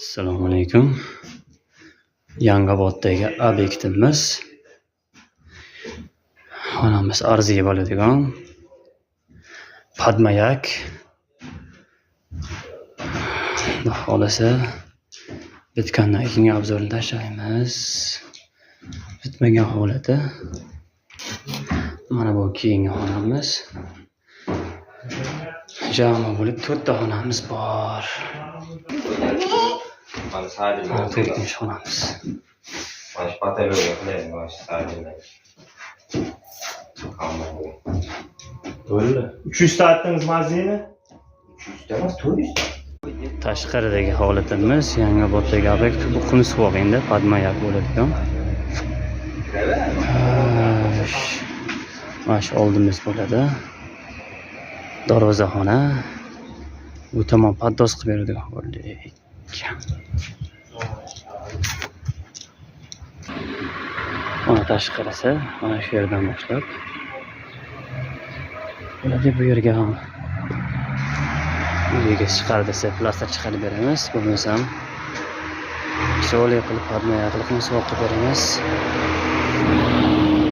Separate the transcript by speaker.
Speaker 1: Assalomu alaykum. Yangoboddagi obyektimiz. Xonamiz arziy bo'ladigan. Padmayak. Xudo xohlasa bitgandan keyin obzorni tashlaymiz. Bitmagan holati. Mana bu keyingi xonamiz. Jami bo'lib 4 ta xonamiz bor.
Speaker 2: Mana sadil.
Speaker 1: Mana to'rtinchi xonamiz.
Speaker 2: Mana shu patologiya qilaylik, mana shu sadilni. Hamma bu.
Speaker 3: Bo'ldi. 300 ta aytdingiz mazini?
Speaker 2: 300 ta emas, 400 ta.
Speaker 1: Tashqaridagi holatimiz Yangoboddagi obyekt bu Qumsuvoq endi Padmayak bo'ladigan. Xo'sh. Mana shu oldimiz bo'ladi. Darvozaxona. Bu tomon поддос qilib beradigan bo'ldik. Mana tashqarisi, mana shu yerdan boshlab bo'ladi. Bu yerga ham uyga chiqar desa plaster chiqarib beramiz, bo'lmasam chiroyli qilib Padmayak qilib qilib beramiz.